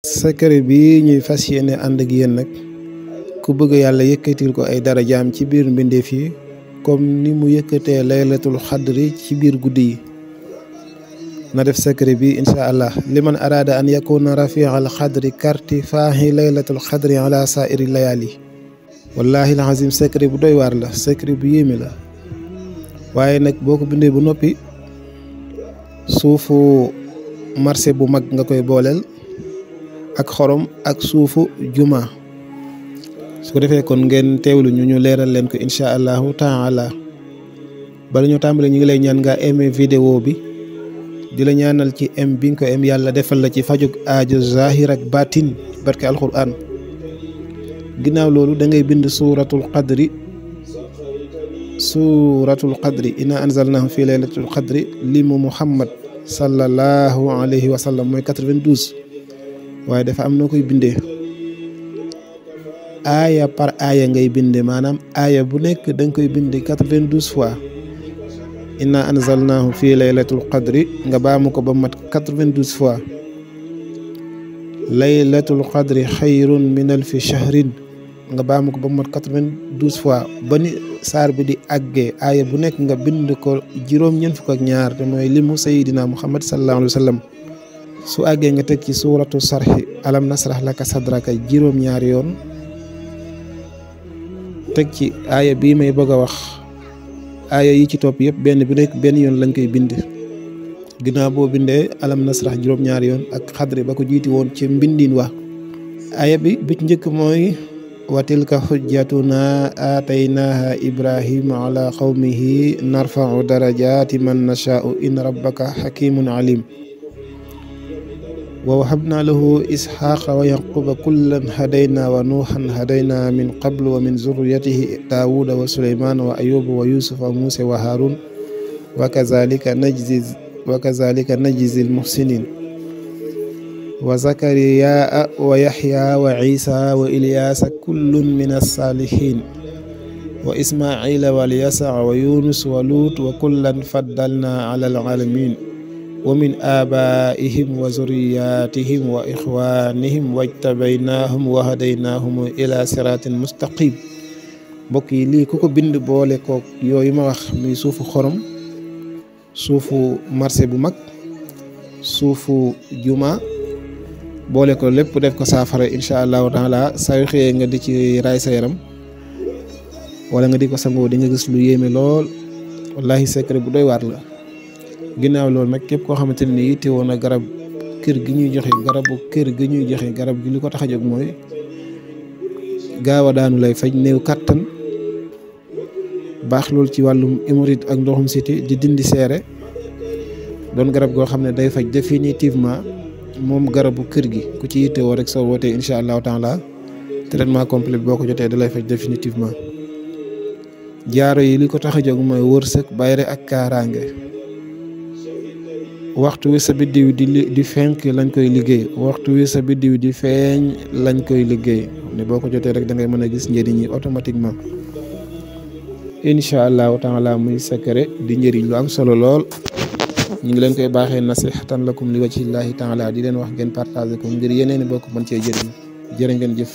secret bi ñuy fas yéene ànd ak yéen nag ku bëgg yàlla yëkkatil ko ay darajaam ci biir mbindeef yi comme ni mu yëkkatee laylatul xadri ci biir guddi yi na def secret bi incha allah liman araada an yakuna rafial xadri karti faahi laylatul xadri ala saairi layaali wallahi alazim secret bu doy waar la secret bu yéeme la waaye nag boo ko bindee bu noppi suufu marché bu mag nga koy booleel ak xorom ak suufu juma su ko defee kon ngeen teewlu ñu leeral leen ko incha allahu taala bala ñu tàmbale ñu ngi lay ñaan nga aimé vidéo bi di la ñaanal ci m bi nga ko m yàlla defal la ci fajug aajo zahir ak batin barke alquran ginnaaw loolu da ngay bind suratul qadri inna anzalnahu fi laylatul qadri limu muhammad sallallahu alayhi wa sallam mooy 92 waaye dafa am noo koy bindee aaya par aaya ngay binde maanaam aaya bu nekk da nga koy binde 92 fois inna anzalnahu fi laylatul qadri nga baamu ko ba mat 92 fois laylatul qadri xayrun min alfi shahrin nga baamu ko ba mat 92 fois ba ni saar bi di àggee aaya bu nekk nga bind ko juróom-ñeent fukk ak ñaar te mooy limu sayidina muhammad sallallahu alayhi wa sallam su àggee nga teg ci suuratu sarxi alam nasrah laka sadraka juróom-ñaari yoon teg ci aaya bii may bëgg a wax aaya yi ci topp yëpp benn bi nekk benn yoon lañ koy bind ginnaaw boo bindee alam nasrah juróom-ñaari yoon ak xadri ba ko jiiti woon ci mbindin wa aaya bi ci njëkk mooy wa tilka xujjatuna aataynaha ibrahima ala qawmihi narfau darajati man nashaau in rabbaka xakimun alim wa wahabna lahu isxaqa wa yaquba kullan hadayna wa nuuhan hadayna min qablu wa min zurriyatihi daawuda wa suleyman wa ayuba wa yusufa wa musa wa harun wa kazalika najzi almuhsinin wa zakariya wa yaxya wa isa wa ilyasa kullun min alsalihin wa ismaila wa lyasa wa yunus wa lut wa kullan faddalna ala alalamin wa min abaihim wa zurriyatihim wa ixwanihim wajtabaynahum wa hadaynahum ila siratin mustaqim mbokk yi lii ku ko bind boole ko yooyu ma wax muy suufu xorom suufu marché bu mag suufu juma boole ko lépp def ko saafara incha allahu taala saa yu xëyee nga di ci raay sa yaram wala nga di ko sangoo di nga gis lu yéeme lool wallahi secret bu doy waar la ginnaaw loolu nag képp koo xamante ne yitte woon a garab kër gi ñuy joxe garab gi li ko tax a jóg mooy gaaw a daanu lay faj néew kàttan baax lool ci wàllum hémorroïde ak ndoxum siti di dindi seere doon garab goo xam ne day faj définitivement moom garabu kër gi ku ci yitte woo rek soo wootee incha allahu taala traitement complet boo ko jotee da lay faj définitivement jaaro yi li ko tax a jóg mooy wërsëg bayre ak kaaraange waxtu wi sa biddiw di fenk lañ koy liggéey waxtu wi sa biddiw di feeñ lañ koy liggéey ne boo ko jotee rek da ngay mën a gis njëriñ yi automatiquement incha allahu taala muy secret di njëriñ lu am solo lool ñu ngi leen koy baaxee nasihatan lakum li wajhillahi taala di leen wax ngeen partagé ko ngir yeneen i bokk mën cee jëriñ ngeen jëf